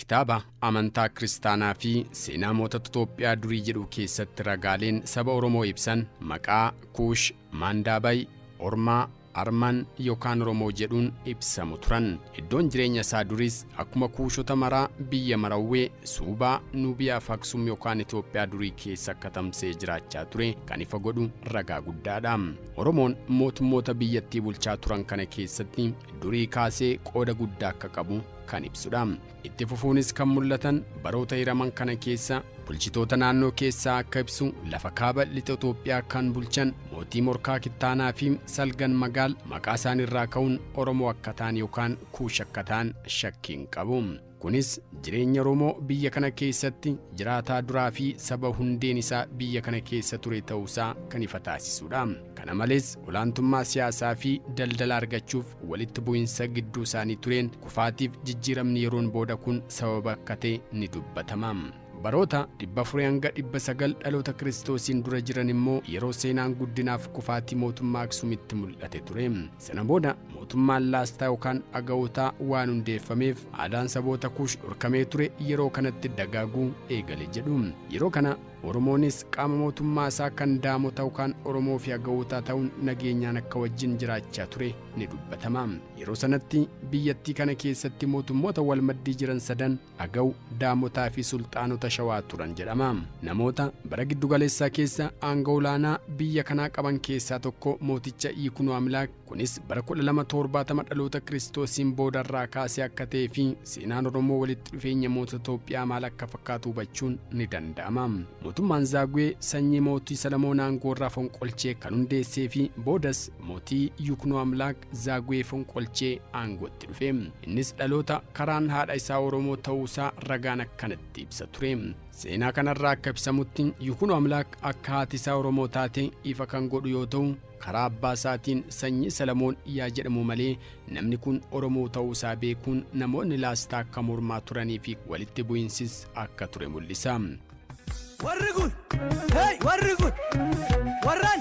Kitaaba amantaa kiristaanaa fi seenaa mootota Itoophiyaa durii jedhu keessatti ragaaleen saba Oromoo ibsan maqaa Kuush, Maandaabay, Ormaa, Arman yookaan Oromoo jedhuun ibsamu turan. Iddoon jireenya isaa duriis akkuma Kuushota maraa biyya Marawwee, Suubaa, Nuubiyaa fi Aksum yookaan Itoophiyaa durii keessa akka tamsa'ee jiraachaa ture kan ifa godhu ragaa guddaadha. Oromoon mootummoota biyyattii bulchaa turan kana keessatti durii kaasee qooda guddaa akka qabu kan ibsudha. Itti fufuunis kan mul'atan baroota hiraman kana keessa bulchitoota naannoo keessaa akka ibsu lafa kaaba lixa Itoophiyaa kan bulchan mootii Morkaa Kittaanaa fi Salgan Magaal maqaa isaaniirraa ka'uun Oromoo akka ta'an yookaan Kuush akka ta'an shakkii hin qabu. Kunis jireenya Oromoo biyya kana keessatti jiraataa duraa fi saba hundeen isaa biyya kana keessa ture ta'uusaa kan ifa taasisudha. Kana malees olaantummaa siyaasaa fi daldala argachuuf walitti bu'insa gidduu isaanii tureen kufaatiif jijjiiramni yeroon booda kun sababa akka ta'e ni dubbatama. Baroota 400 hanga 900 dhaloota Kiristoosiin dura jiran immoo yeroo seenaan guddinaaf kufaatii mootummaa Aksumitti mul'ate ture. Sana booda mootummaan Laastaa yookaan Agawootaa waan hundeeffameef aadaan saboota Kuush dhorkamee ture yeroo kanatti dagaaguu eegale jedhu. Yeroo kana Oromoonis qaama mootummaa isaa kan Daamota yookaan Oromoo fi Agawootaa ta'uun nageenyaan akka wajjin jiraachaa ture ni dubbatama. Yeroo sanatti biyyattii kana keessatti mootummoota wal maddii jiran sadan Agaw, Daamotaa fi Sulxaanota Shawaa turan jedhama. Namoota bara giddugaleessaa keessa aangoo olaanaa biyya kanaa qaban keessaa tokko mooticha Yikunoo Amlaak, kunis bara 1270 dhaloota Kiristoosiin boodarraa kaasee akka ta'ee fi seenaan Oromoo walitti dhufeenya mootota Itoophiyaa maal akka fakkaatu hubachuun ni danda'ama. Mootummaan Zaaguwee sanyii mootii Salamoon aangoorraa fonqolchee kan hundeessee fi boodas mootii Yikunoo Amlaak Zaaguwee fonqolchee aangootti dhufe. Innis dhaloota karaan haadha isaa Oromoo ta'uusaa ragaan akkanatti ibsa ture. Seenaa kanarraa akka ibsamutti Yikunoo Amlaak akka haati isaa Oromoo taate ifa kan godhu yoo ta'u, karaa abbaa isaatiin sanyii Salamoon yaa jedhamu malee namni kun Oromoo ta'uusaa beekuun namoonni Laastaa akka mormaa turanii fi walitti bu'insis akka ture mul'isa. Warri kun, hey, warri kun, warran,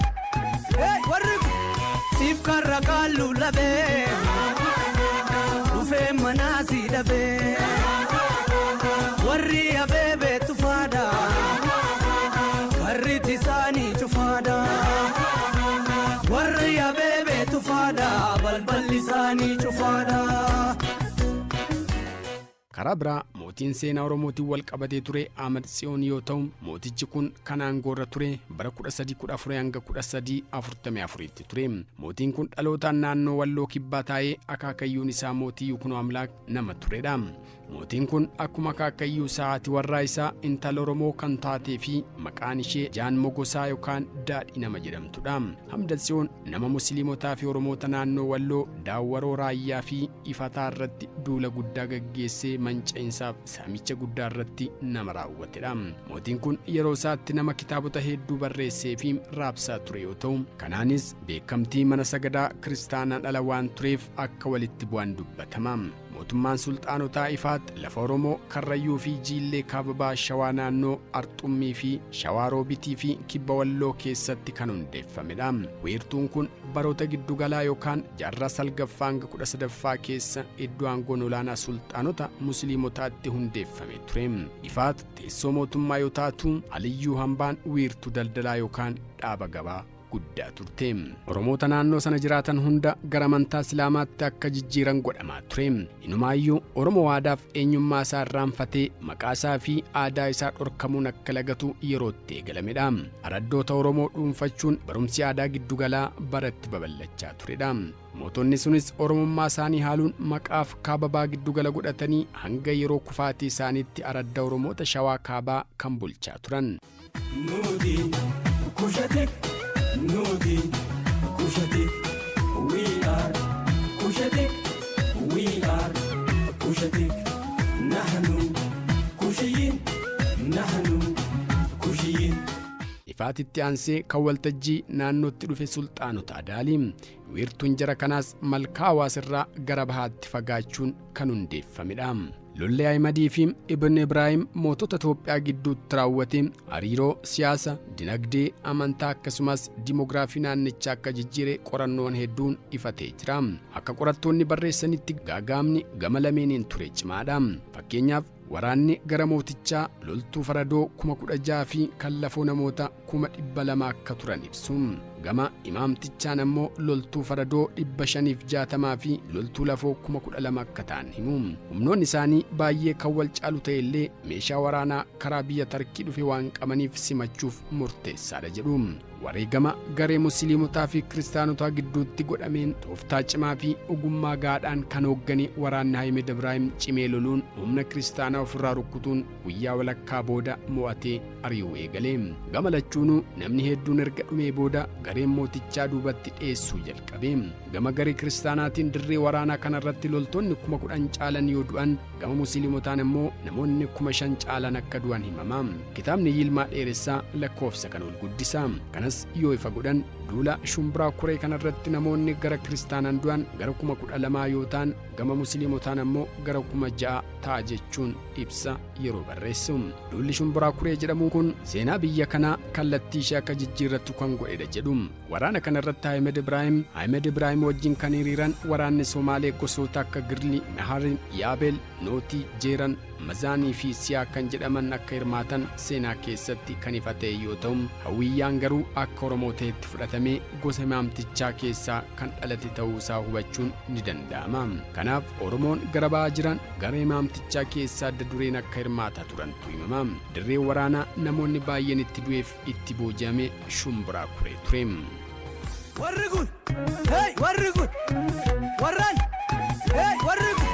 hey, warri kun, siif karra kaallu labee, dhufee manaa si dhabee, warri abeebee tufaadha, karri isaanii cufaadha, warri abeebee tufaadha, balballi isaanii cufaadha. Karaa biraa mootiin seenaa Oromootiin wal qabatee ture Ahmad Tsiyoon yoo ta'u, mootichi kun kan aangoorra ture bara 1314 hanga 1344tti ture. Mootiin kun dhalootaan naannoo Walloo Kibbaa taa'ee akaakayyuun isaa mootii Yukunoo Amlaak nama turedha. Mootiin kun akkuma akaakayyuu isaa haati warraa isaa intala Oromoo kan taatee fi maqaan ishee Jaan Mogosaa yookaan Daadhii nama jedhamtudha. Hamda Tsiyoon nama Musliimotaa fi Oromoota naannoo Walloo, Daawwaroo Raayyaa fi Ifataa irratti duula guddaa gaggeessee manca'insaaf saamicha guddaa irratti nama raawwatedha. Mootiin kun yeroo isaatti nama kitaabota hedduu barreessee fi raabsaa ture yoo ta'u, kanaanis beekamtii mana sagadaa kiristaanaan ala waan tureef akka walitti bu'an dubbatama. Mootummaan Sulxaanotaa Ifaat lafa Oromoo Karrayyuu fi Jiillee kaaba baha Shawaa naannoo Arxummii fi Shawaa Roobitii fi kibba Walloo keessatti kan hundeeffamedha. Wiirtuun kun baroota giddugalaa yookaan jaarraa 9ffaa hanga 13ffaa keessa iddoo aangoon olaanaa sulxaanota Musliimotaatti hundeeffame ture. Ifaat teessoo mootummaa yoo taatu, Aliyyuu Hambaan wiirtuu daldalaa yookaan dhaaba gabaa guddaa turte. Oromoota naannoo sana jiraatan hunda gara amantaa Islaamaatti akka jijjiiran godhamaa ture. Inumaayyuu Oromoo aadaaf eenyummaa isaa irraanfatee maqaa isaa fi aadaa isaa dhorkamuun akka lagatu yerootti eegalamedha. Araddoota Oromoo dhuunfachuun barumsi aadaa giddugalaa bara itti babal'achaa turedha. Mootonni sunis Oromummaa isaanii haaluun maqaaf kaaba baha giddugala godhatanii hanga yeroo kufaatii isaaniitti aradda Oromoota Shawaa Kaabaa kan bulchaa turan. Nuti Kushatik, nuti Kushatik, we are Kushatik, we are Kushatik, nahnu Kushiyin, nahnu Kushiyin. Ifaatitti aansee kan waltajjii naannootti dhufe Sulxaanota Adaali. Wiirtuun jara kanaas malkaa Hawaas irraa gara bahaatti fagaachuun kan hundeeffamedha. Lolli Ahimadii fi Ibn Ibraahim mootota Itoophiyaa gidduutti raawwate hariiroo siyaasa, dinagdee, amantaa akkasumas dimoogiraafii naannichaa akka jijjiire qorannoon hedduun ifatee jira. Akka qorattoonni barreessanitti gaagaamni gama lameeniin ture cimaadha. Fakkeenyaaf Waraanni gara mootichaa loltuu faradoo 16,000 fi kan lafoo namoota 200,000 akka turan ibsu. Gama imaamtichaan ammoo loltuu faradoo 560 fi loltuu lafoo 12,000 akka ta'an himu. Humnoonni isaanii baay'ee kan wal caalu ta'e illee meeshaa waraanaa karaa biyya Tarkii dhufe waan qabaniif simachuuf murteessaadha jedhu. Wareegama garee Musliimotaa fi Kiristaanotaa gidduutti godhameen tooftaa cimaa fi ogummaa gaadhaan kan hooggane waraanni Ahimed Ibraahim cimee loluun humna Kiristaanaa ofirraa rukkutuun guyyaa walakkaa booda mo'atee ari'uu eegale. Gama lachuunuu namni hedduun erga dhumee booda gareen mootichaa duubatti dheessuu jalqabe. Gama garee Kiristaanaatiin dirree waraanaa kanarratti loltoonni 10,000 caalan yoo du'an, gama Musliimotaan immoo namoonni 5,000 caalan akka du'an himama. Kitaabni Yilmaa Dheeressaa lakkoofsa kan ol guddisa. Kanas yoo ifa godhan duula Shumbiraa Kuree kanarratti namoonni gara Kiristaanaan du'an gara 12,000 yoo ta'an, gama Musliimotaan ammoo gara 6,000 ta'a jechuun ibsa yeroo barreessu. Duulli Shumbiraa Kuree jedhamu kun seenaa biyya kanaa kallattii ishee akka jijjiirrattu kan godhedha jedhu. Waraana kanarratti Ahimed Ibraahim wajjin kan hiriiran waraanni Somaalee gosoota akka Girli, Meharin, Yaabel, Nootii, Jeeran, Mazaanii fi Siyaa kan jedhaman akka hirmaatan seenaa keessatti kan ifa ta'e yoo ta'u, Hawwiyyaan garuu akka Oromoo ta'etti fudhatamee gosa imaamtichaa keessaa kan dhalate ta'uu isaa hubachuun ni danda'ama. Kanaaf Oromoon gara ba'aa jiran gara imaamtichaa keessaa adda dureen akka hirmaataa turantu himama. Dirree waraanaa namoonni baay'een itti du'eef itti booji'ame Shumbiraa Kuree ture. Warri kun, hey, warri kun, warran, hey, warri kun,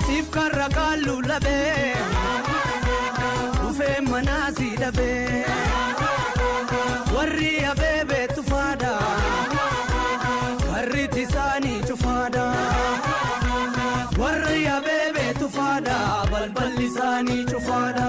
siif karra kaallu labee, dhufee manaa si dhabee, warri abeebee tufaadha, karri isaanii cufaadha, warri abeebee tufaadha, balballi isaanii cufaadha.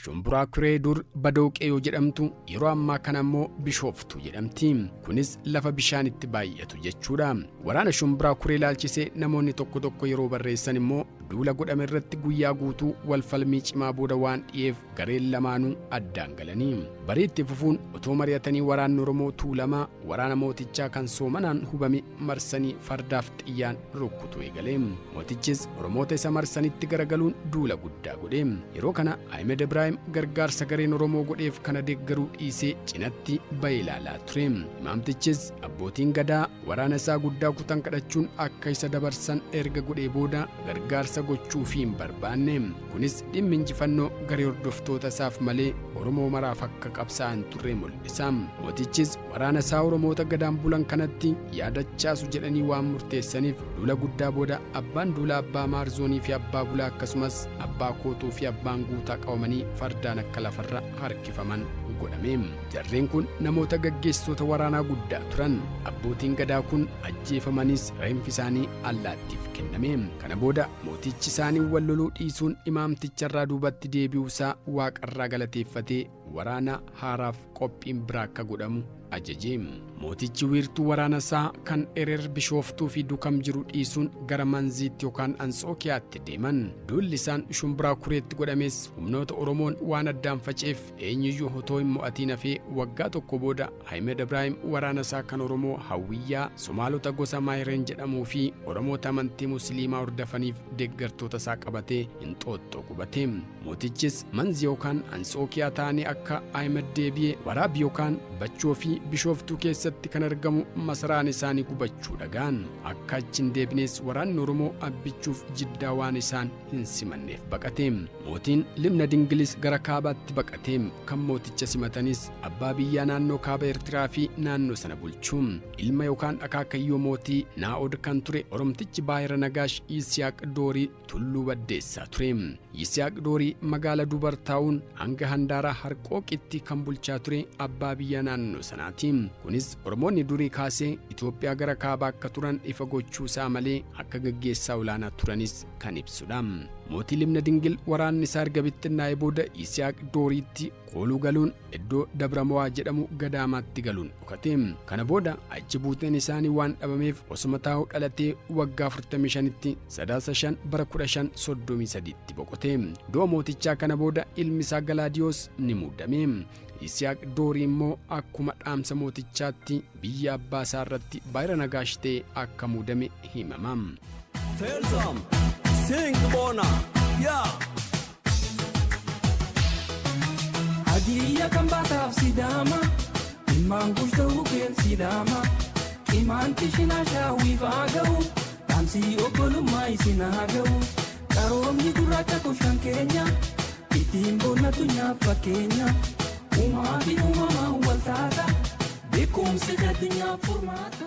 Shumburaa Kuree dur Badooqee yoo jedhamtu, yeroo ammaa kana immoo Bishooftuu jedhamti. Kunis lafa bishaan itti baay'atu jechuudha. Waraana Shumburaa Kuree ilaalchisee namoonni tokko tokko yeroo barreessan immoo duula godhame irratti guyyaa guutuu wal falmii cimaa booda waan dhi'eef gareen lamaanuu addaan galanii. Barii itti fufuun otoo mari'atanii waraanni Oromoo Tuulamaa waraana mootichaa kan soomanaan hubame marsanii fardaaf xiyyaan rukkutu eegale. Mootichis Oromoota isa marsanitti garagaluun duula guddaa godhe. Yeroo kana Ahimed Ibraahim gargaarsa gareen Oromoo godheef kana deeggaruu dhiisee cinatti ba'ee ilaalaa ture. Imaamtichis abbootiin gadaa waraana isaa guddaa kutan kadhachuun akka isa dabarsan erga godhee booda gargaarsa gochuufii hin barbaanne. Kunis dhimmi injifannoo garee hordoftoota isaaf malee Oromoo maraaf akka qabsaa'an turre mul'isa. Mootichis waraana isaa Oromoota gadaan bulan kanatti yaadachaasu jedhanii waan murteessaniif duula guddaa booda abbaan duula abbaa Maarzoonii fi abbaa Bulaa, akkasumas abbaa Kootuu fi abbaan Guutaa qabamanii fardaan akka lafarra harkifaman godhame. Jarreen kun namoota gaggeessitoota waraanaa guddaa turan. Abbootiin gadaa kun ajjeefamanis reenfi isaanii allaattiif kenname. Kana booda mootichi isaanii wal loluu dhiisuun imaamticharraa duubatti deebi'uusaa waaqarraa galateeffatee waraana haaraaf qophiin biraa akka godhamu ajaje. Mootichi wiirtuu waraana isaa kan Erer, Bishooftuu fi Dukam jiru dhiisuun gara Manziitti yookaan Anxookiyaatti deeman. Duulli isaan Shumbiraa Kureetti godhames humnoota Oromoon waan addaan faceef eenyuyyuu otoo hin mo'atiin hafee waggaa tokko booda Ahimed Ibraahim waraana isaa kan Oromoo Hawwiyyaa, Somaalota gosa Maayireen jedhamuu fi Oromoota amantii Musliimaa hordofaniif deeggartoota isaa qabatee Inxooxxoo qubate. Mootichis Manzi yookaan Anxookiyaa ta'anii akka Ahimed deebi'ee Waraabi yookaan Bachoo fi Bishooftuu keessatti kan argamu masaraan isaanii gubachuu dhagaan. Akka achi hin deebinees waraanni Oromoo Abbichuuf Jiddaa waan isaan hin simanneef baqate. Mootiin Libna Dingilis gara kaabaatti baqate. Kan mooticha simatanis abbaa biyyaa naannoo kaaba Eertiraa fi naannoo sana bulchu. Ilma yookaan akaakayyoo mootii Naa'od kan ture Oromtichi Baayira Nagaash Yisihaaq Doorii Tulluu Baddeessaa ture. Yisihaaq Doorii magaala Dubar taa'uun hanga handaara Harqooqitti kan bulchaa ture abbaa biyyaa naannoo sanaati. Kunis Oromoonni durii kaasee Itoophiyaa gara kaabaa akka turan ifa gochuusaa malee akka gaggeessaa olaanaa turanis kan ibsudha. Mootii Libna Dingil waraanni isaa erga bittinnaa'ee booda Yisihaaq Dooriitti kooluu galuun iddoo Dabra jedhamu gadaamaatti galuun dhokate. Kana booda achi buuteen isaanii waan dhabameef osuma taa'uu dhalatee waggaa 45tti Sadaasa 5 bara 1533tti boqote. Du'a mootichaa kana booda ilmi isaa Galaadiyoos ni muudame. Yisihaaq Doorii immoo akkuma dhaamsa mootichaatti biyya abbaa isaa irratti Baayira Nagaash ta'e akka muudame himama. Tell some. Sing Bona, yeah. Hadiyya kan baataaf Sidaama, ilmaan Kush ta'uu keen Sidaama, Imaanti shinaashaa wiifaa ga'u, dhaamsi obbolummaa isin haa ga'u, qaroomni gurraacha Kush kan keenya, ittiin boonna addunyaaf fakkeenya, uumaa fi uumamaan wal taata, beekumsi addunyaaf furmaata.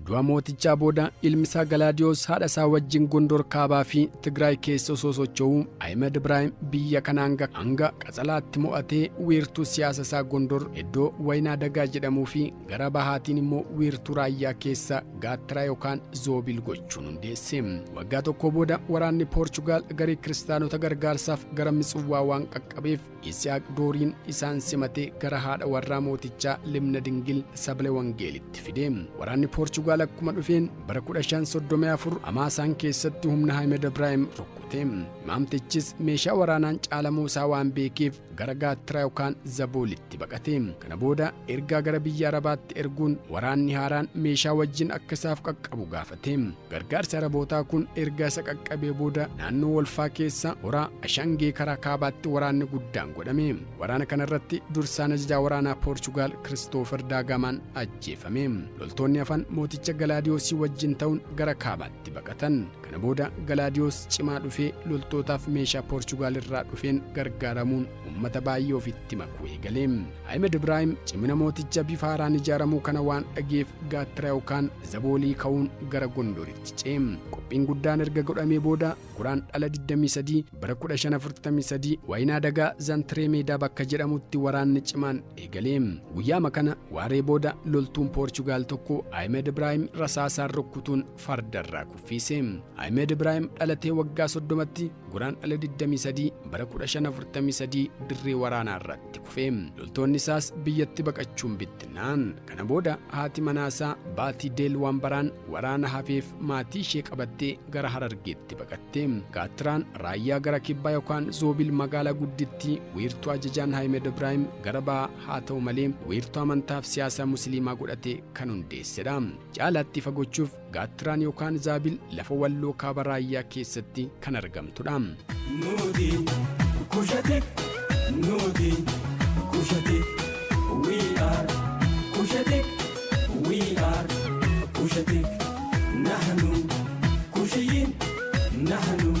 Du'a mootichaa booda ilmi isaa Galaadiyoos haadha isaa wajjin Gondor kaabaa fi Tigraay keessa osoo socho'uu, Ahimed Ibraahim biyya kana hanga Qatsalaatti mo'atee wiirtuu siyaasa isaa Gondor iddoo Wayinaa Dagaa jedhamuu fi gara bahaatiin immoo wiirtuu raayyaa keessa Gaattiraa yookaan Zoobil gochuun hundeesse. Waggaa tokko booda waraanni Poorchugaal garee kiristaanota gargaarsaaf gara Mitsuwwaa waan qaqqabeef, Yisihaaq Dooriin isaan simatee gara haadha warraa mootichaa Libna Dingil Sabile Wangeelitti fide. Waraanni Poorchugaal akkuma dhufeen bara 1534 Hamaasaan keessatti humna Ahimed Ibraahim rukkute. Imaamtichis meeshaa waraanaan caalamuu isaa waan beekeef gara Gaattiraa yookaan Zaboolitti baqate. Kana booda ergaa gara biyya Arabaatti erguun waraanni haaraan meeshaa wajjin akka isaaf qaqqabu gaafate. Gargaarsi Arabootaa kun ergaa isa qaqqabee booda naannoo Wolfaa keessa horaa Ashangee karaa kaabaatti waraanni guddaan godhame. Waraana kanarratti dursaan ajajaa waraanaa Poorchugaal Kiristoofer Daagamaan ajjeefame. Loltoonni hafan mooticha Galaadiyoosii wajjin ta'uun gara kaabaatti baqatan. Kana booda Galaadiyoos cimaa dhufee loltootaaf meeshaa Poorchugaal irraa dhufeen gargaaramuun uummata baay'ee ofitti makuu eegale. Ahimed Ibraahim cimina mooticha bifa haaraan ijaaramuu kana waan dhageef Gaattira yookaan Zaboolii ka'uun gara Gondoritti ce'e. Qophiin guddaan erga godhamee booda Guraandhala 23 bara 1543 Waayinaa Dagaa Zantiree Meedaa bakka jedhamutti waraanni cimaan eegale. Guyyaama kana waaree booda loltuun Poorchugaal tokko Ahimed Ibraahim rasaasaan rukkutuun fardarraa kuffise. Ahimed Ibraahim dhalatee waggaa 30tti Guraandhala 23 bara 1543 dirree waraanaa irratti kufe. Loltoonni isaas biyyatti baqachuun bittinnaan. Kana booda haati manaasaa Baatii Deel Waanbaraan waraana hafeef maatii ishee qabattee gara Harargeetti baqatte. Gaattiraan raayyaa gara kibbaa yookaan Zoobil magaalaa guddittii wiirtuu ajajaan Ahimed Ibraahim gara bahaa haa ta'u malee wiirtuu amantaaf siyaasaa musliimaa godhate kan hundeessedha. Caalaatti ifa gochuuf, Gaattiraan yookaan Zaabil lafa Walloo kaaba raayyaa keessatti kan argamtudha. Nuti Kushatik, nuti Kushatik, we are Kushatik, we are Kushatik, nahnu Kushiyin, nahnu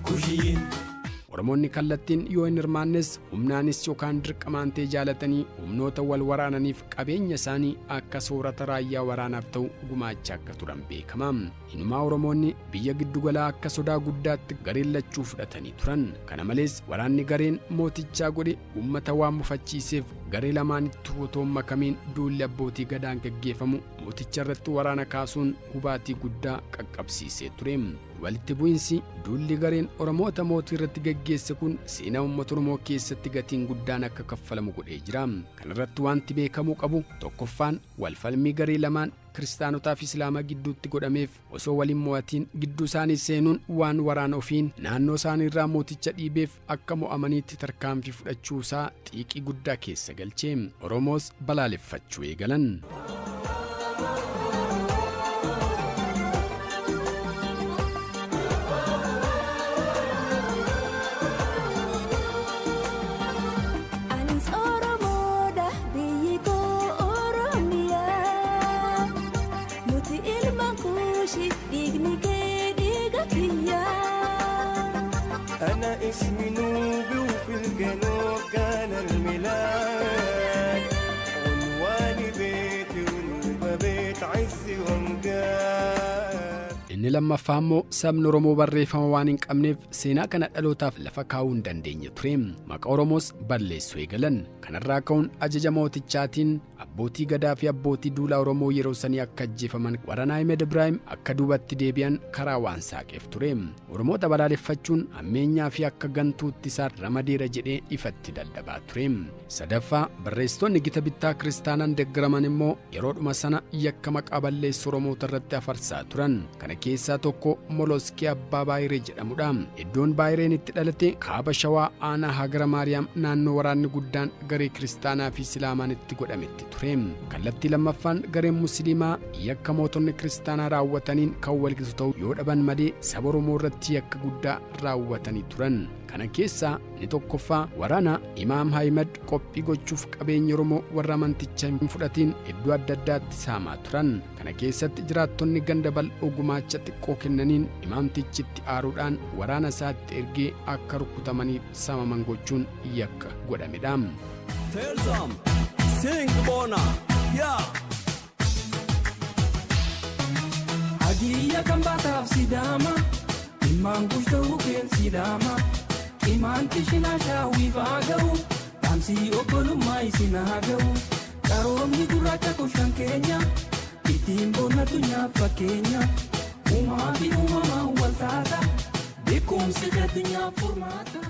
Kushiyin. Oromoonni kallattiin yoo hin hirmaannes, humnaanis yookaan dirqamaan ta'e jaalatanii humnoota wal waraananiif qabeenya isaanii akka soorata raayyaa waraanaaf ta'u gumaacha akka turan beekama. Hinumaa Oromoonni biyya giddugalaa akka sodaa guddaatti gareen lachuu fudhatanii turan. Kana malees waraanni gareen mootichaa godhe uummata waan mufachiiseef, garee lamaanitti otoo hin makamiin duulli abbootii gadaan gaggeeffamu mooticha irratti waraana kaasuun hubaatii guddaa qaqqabsiisee ture. Walitti bu'insi duulli gareen Oromoota mootii irratti gaggeesse kun seenaa uummata Oromoo keessatti gatiin guddaan akka kaffalamu godhee jira. Kana irratti wanti beekamuu qabu tokkoffaan, walfalmii garee lamaan kiristaanotaa fi islaamaa gidduutti godhameef osoo waliin mo'atiin gidduu isaanii seenuun waan waraana ofiin naannoo isaanii irraa mooticha dhiibeef akka mo'amaniitti tarkaanfii fudhachuu isaa xiiqii guddaa keessa galchee Oromoos balaaleffachuu eegalan. Anis Oromoodha, biyyi koo Oromiyaa. Nuti ilmaan Kuushi, dhiigni kee dhiiga kiyyaa. أنا اسمي نوبي وفي الجنوب كان الميلاد، عنواني بيتي ونوبة بيت عزي وامجاد. Inni lammaffaa immoo sabni Oromoo barreeffama waan hin qabneef seenaa kana dhalootaaf lafa kaa'uu hin dandeenye ture. Maqaa Oromoos balleessuu eegalan. Kanarraa ka'uun ajaja mootichaatiin abbootii gadaa fi abbootii duulaa Oromoo yeroo sanii akka ajjeefaman, waraana Ahimed Ibraahim akka duubatti deebi'an karaa waan saaqeef ture. Oromoota balaaleffachuun hammeenyaa fi akka gantuutti isaan ramadeera jedhee ifatti lallabaa ture. Sadaffaa, barreessitoonni gita bittaa kiristaanaan deeggaraman immoo yeroodhuma sana yakka maqaa balleessu Oromoota irratti afarsaa turan. Kana keessaa tokko Moloskee Abbaa Baayiree jedhamudha. Iddoon Baayireen itti dhalate kaaba Shawaa aanaa Hagara Maariyaam naannoo waraanni guddaan garee kiristaanaa fi Islaamaan itti godhametti ture. Kallattii lammaffaan gareen Musliimaa yakka mootonni kiristaanaa raawwataniin kan walgitu ta'uu yoo dhaban malee saba Oromoo irratti yakka guddaa raawwatanii turan. Kana keessaa inni tokkoffaa waraana Imaam Ahimad qophii gochuuf qabeenya Oromoo warra amanticha hin fudhatiin iddoo adda addaatti saamaa turan. Kana keessatti jiraattonni ganda bal'oo gumaacha xiqqoo kennaniin imaamtichi itti aaruudhaan waraana isaatti ergee akka rukutamaniif saamaman gochuun yakka godhamedha. Tell them, sing bona, yeah. Hadiyya kan baataaf Sidaama, ilmaan Kush ta'uu keen Sidaama, Qimaanti Shinaashaa wiifaa ga'u, dhaamsi obbolummaa isin haa ga'u, qaroomni gurraacha koshaan keenya, ittiin boonna addunyaaf fakkeenya, uumaa fi uumamaan wal taata, beekumsi addunyaaf furmaata.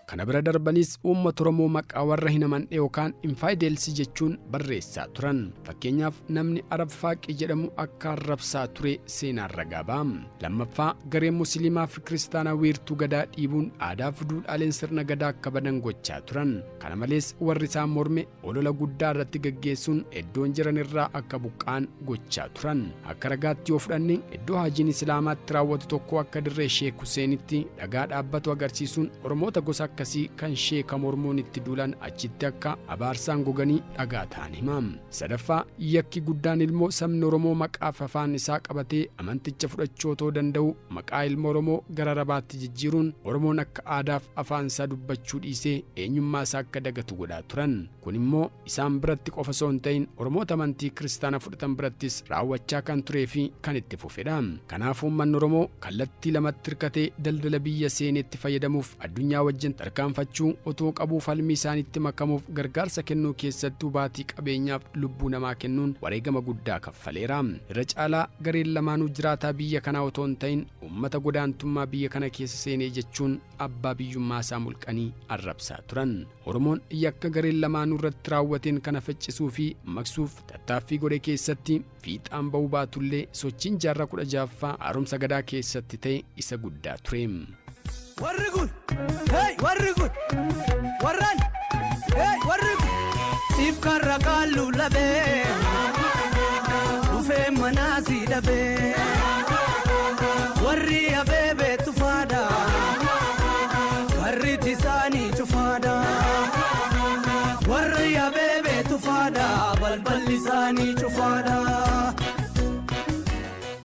Kana bira darbanis uummata Oromoo maqaa warra hin amanne yookaan infidels jechuun barreessaa turan. Fakkeenyaaf, namni Arab Faaqii jedhamu akka arrabsaa ture seenaan ragaa ba'a. Lammaffaa, gareen Musliimaa fi Kiristaanaa wiirtuu gadaa dhiibuun aadaa fi duudhaaleen sirna gadaa akka badan gochaa turan. Kana malees warri isaan morme olola guddaa irratti gaggeessuun iddoon jiran irraa akka buqqa'an gochaa turan. Akka ragaatti yoo fudhanne, iddoo hajiin Islaamaatti raawwatu tokko akka dirree Sheek Huseenitti dhagaa dhaabbatu agarsiisuun Oromoota gosa akkasii kan sheeka mormuun itti duulan achitti akka abaarsaan goganii dhagaa ta'an hima. Sadaffaa, yakki guddaan ilmoo sabni Oromoo maqaa fi afaan isaa qabatee amanticha fudhachuu otoo danda'u maqaa ilma Oromoo gara Arabaatti jijjiiruun Oromoon akka aadaaf afaan isaa dubbachuu dhiisee eenyummaa isaa akka dagatu godhaa turan. Kun immoo isaan biratti qofa osoo hin ta'in Oromoota amantii kiristaana fudhatan birattis raawwachaa kan turee fi kan itti fufedha. Kanaaf uummanni Oromoo kallattii lamatti hirkatee daldala biyya seeneetti fayyadamuuf addunyaa wajjin tarkaanfachuu otoo qabuu, falmii isaaniitti makamuuf gargaarsa kennuu keessatti hubaatii qabeenyaaf lubbuu namaa kennuun wareegama guddaa kaffaleera. Irra caalaa gareen lamaanuu jiraataa biyya kanaa otoo hin ta'in uummata godaantummaa biyya kana keessa seenee jechuun abbaa biyyummaa isaa mulqanii arrabsaa turan. Oromoon yakka gareen lamaanuu irratti raawwateen kana faccisuu fi maqsuuf tattaaffii godhe keessatti fiixaan ba'uu baatullee, sochiin jaarraa 16ffaa haaromsa gadaa keessatti ta'e isa guddaa ture. Warri kun, hey, warri kun, warran, hey, warri kun, siif karra qaallu labee, dhufee manaa si dhabee, warri abeebee tufaadha, karri isaanii cufaadha, warri abeebee tufaadha, balballi isaanii cufaadha.